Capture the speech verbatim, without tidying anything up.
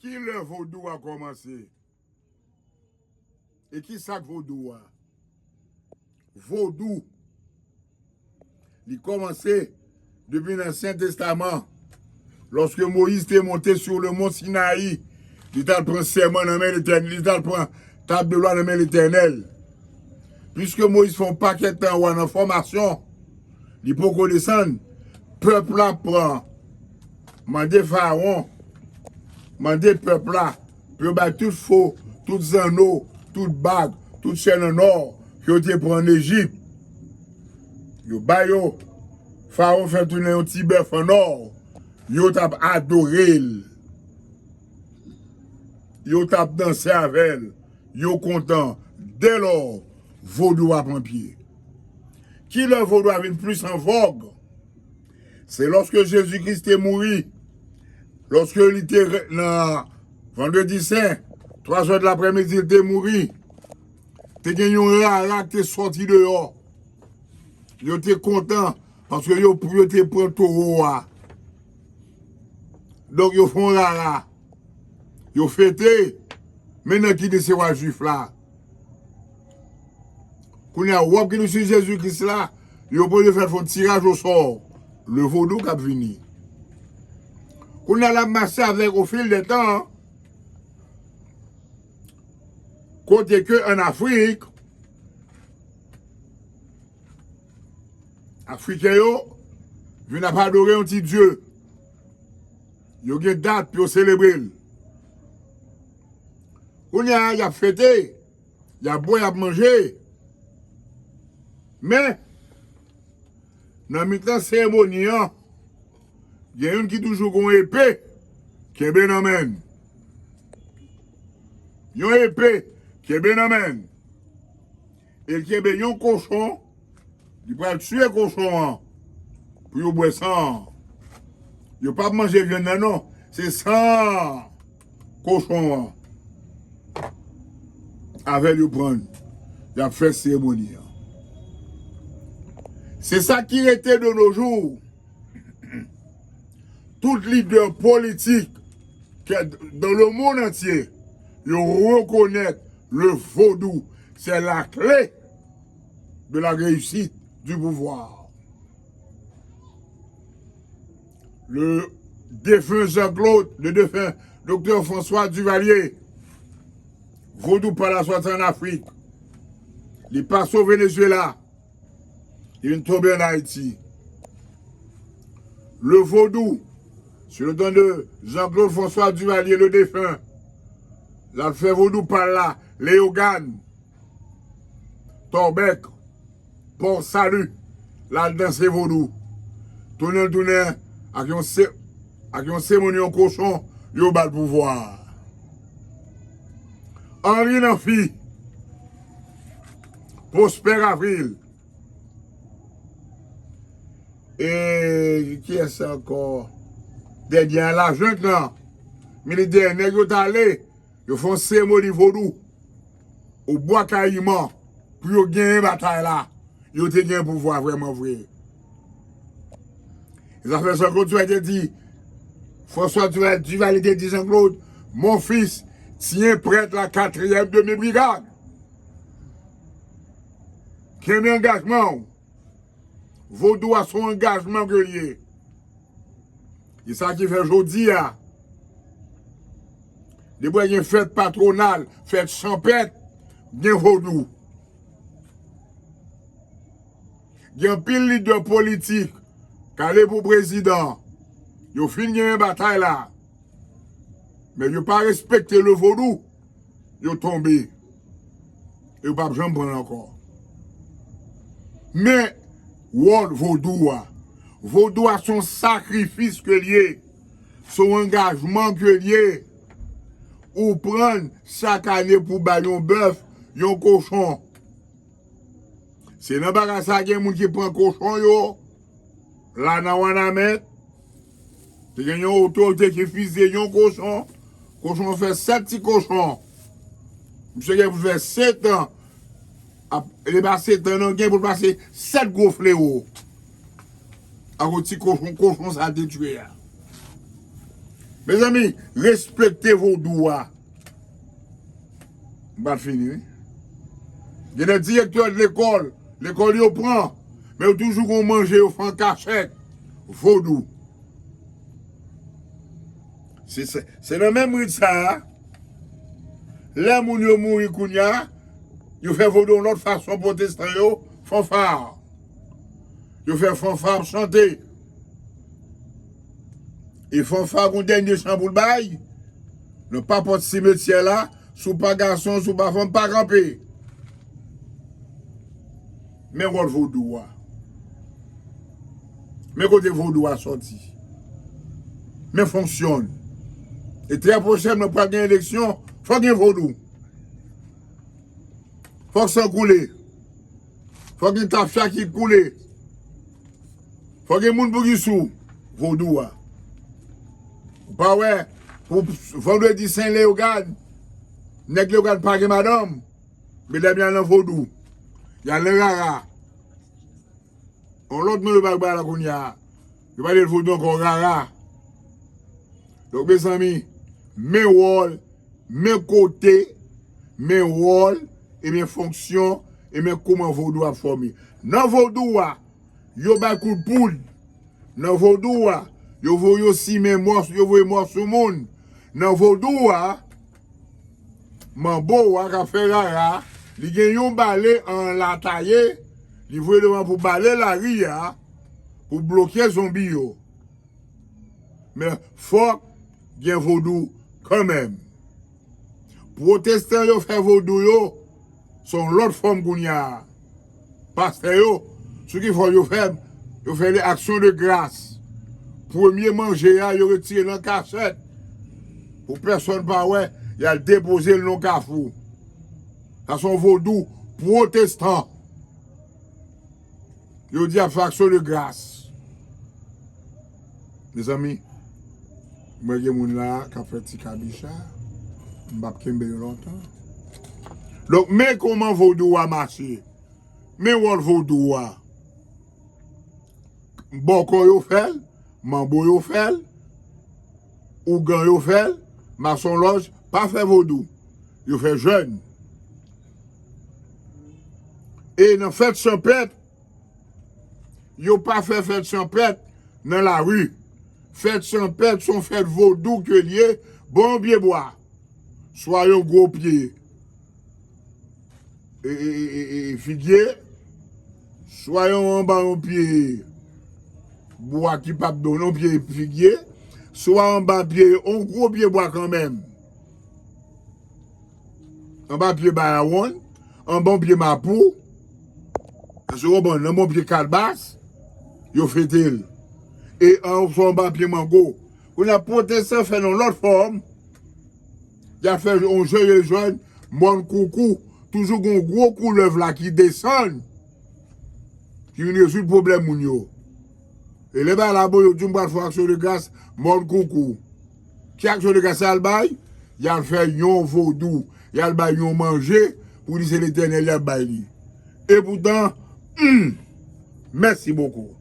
Ki lè vodou a kòmanse? E ki sa k vodou a? Vodou, li kòmanse depi nan Ansyen Testaman. Lòske Moyiz te monte sou le mont Sinayi, li t al pran sèman nan men Letènèl, li t al pran tab de lwa nan men Letènèl. Piske Moyiz fè yon pakèt tan wa nan fòmasyon, li poko desann, pèp la pran, mande Farawon, mande pèp la pou yo bay tout fo, tout zanno, tout bag, tout chèn an nò ke yo te pran ann Ejip. Yo ba yo. Farawon fè tounen yon ti bèf an nò. Yo t ap adore l. Yo t ap danse avè l. Yo kontan. Dèlò, vodou a pran pye. Ki lè vodou a vin plis an vòg? Se lòske Jezi Kris te mouri. Lòske li te re-, nan Vandredi Sen, twa zè de laprèmidi, li te mouri. Te gen yon rara ki te sòti deyò. Yo te kontan, paske yo, yo te pran towo a. Donk, yo fè yon rara. Yo fete. Men nan ki de se wa jwif la. Kounye a, wòb ki nou sou Jezi Kris la, yo pral fè l fè yon tiraj osò. Le vodou k ap vini. Kounye a, l ap mache avèk, au fil des temps, kote ke an Afrik, Afriken yo vin ap adore yon ti dye. Yo gen dat pou yo selebre l. Kounye a, y ap fete, y ap bwè, y ap manje. Men, nan mitan seremoni an, gen youn ki toujou gen yon epe kenbe nan men l. Yon epe kenbe nan men l. E l kenbe yon kochon, li pral tiye kochon an pou yo bwè san an. Yo p ap manje vyann nan non, se san kochon an. Avè l yo pran, y ap fè seremoni an. Se sa ki rete de nos jours. Tout lidè politik ke dans le monde entier, yo rekonèt le vodou, c'est la clé de la réussite du pouvoir. Le défunt Jean-Claude, le défunt doktè François Duvalier, vodou pa la sòti an Afrik. Li pase o Venezuela. Li vin tonbe an Ayiti. Le vodou, sou le tan de Jean-Claude François Duvalier, le défunt, l al fè vodou pa l la, Leyogàn, Tòbèk, Port Salut, l al danse vodou. Tounen l tounen ak yon se-, ak yon seremoni yon kochon, yo ba l pouvwa. Henri Namphy, Prosper Avril, e kiyès ankò? Dènye a, Lajent lan, militè nèg yo t ale, yo fè yon seremoni vodou o Bwa Kayiman pou yo genyen batay la. Yo te gen pouvwa vrèman vre. Zafè Jean-Claude Duvalier te di, François Duvalier, Duvalier te di Jean-Claude, mon fils, tiens prête la quatrième demi-brigade. Kenbe angajman w. Vodou a se yon angajman ke l ye. E sa ki fè jodi a, depi w gen fèt patwonal, fèt chanpèt, gen vodou. Gen anpil lidè politik k ale pou prezidan. Yo fin genyen batay la. Men yo pa respekte le vodou. Yo tonbe. Yo p ap janm pran l ankò. Men, wòl vodou a. Vodou a se yon sakrifis ke l ye. Se yon angajman ke l ye. Ou pran chak ane pou bay yon bèf, yon kochon. Se nan bagay sa gen moun ki pran kochon yo, la nan Wanament, te gen yon otorite ki fize yon kochon, kochon fè sèt ti kochon. Misye gen pou fè sèt an, ap, li pa sèt an non, gen pou l pase sèt gwo flewo. Akoz ti kochon, kochon sa te tye a. Mezanmi, respekte vodou a. M pral fini, wi. Gen de direktè de lekòl, lekòl yo pran, men yo toujou gon manje yo fè an kachèt. Vodou. Se, se, se nan menm rit sa a, lè moun yo mouri kounye a, yo fè vodou yon lòt fason, pwotestan yo, fanfa. Yo fè fanfa ap chante. E fanfa gon dènye chan pou l bay. Nan papòt simetyè la, si w pa gason, si w pa fanm, pa kanpe. Men wòl vodou a. Men kote vodou a sòti. Men fonksyon. E trè pwochèn, nan pral gen eleksyon, fòk gen vodou. Fòk san koule. Fòk gen tafya ki koule. Fòk gen moun pou ki sou vodou a. Ou pa wè, pou vandredi Sen Leyogàn, nèg Leyogàn pa gen madanm. Medam y al nan vodou. Y al nan rara. Yon lòt non yo ba bagay la kounye a. Yo pa rele l vodou ankò, rara. Donk, mezanmi, men wòl, men kote, men wòl, e men fonksyon, e men kouman vodou ap fòme. Nan vodou a, yo bay kout poud. Nan vodou a, yo voye yo simen mò, yo voye mò sou moun. Nan vodou a, manbo a k ap fè rara, li gen yon bale an lataye, li voye devan pou bale lari a, pou bloke zonbi yo. Men fòk gen vodou kanmenm. Pwotestan yo fè vodou yo, se yon lòt fòm kounye a. Pastè yo, sou ki fòm yo fè, yo fè le aksyon de gras. Premye manje a, yo retire nan kachèt. Pou pèsonn pa wè, y al depoze l nan kafou. Sa se yon vodou pwotestan. Yo di y ap fè aksyon de gras. Mezanmi, mwen gen moun la k ap fè ti kabicha. M p ap kenbe yo lontan. Donk, men kòman vodou a mache. Men wòl vodou a. Bòkò yo fè l, manbo yo fè l, ougan yo fè l, masonlòj pa fè vodou. Yo fè jèn. E nan fèt chanpèt, yo pa fè fèt chanpèt nan lari. Fèt chanpèt se yon fèt vodou ke l ye, ba w yon pye bwa, swa yon gwo pye, e, e, e, e, e, figye, swa yon anba yon pye bwa ki p ap don, yon pye figye, swa anba pye, yon gwo pye bwa kanmenm. Anba pye bayawonn, anba yon pye mapou, èske w konprann? Anba yon pye kalbas, yo fete l. E an, swa anba pye mango. Kounye a, pwotestan fè l yon lòt fòm. Y ap fè yon je, je, jèn, mòn koukou. Toujou gon gwo koulèv la ki desann, ki vin rezoud pwoblèm moun yo. E lè bagay la bon, yo di m pral fè aksyon de gras, mòn koukou. Ki aksyon de gras y al bay? Y al fè yon vodou. Y al bay yon manje pou di se Letènèl y ap bay li. Epoutan, hmm, mèsi bokou.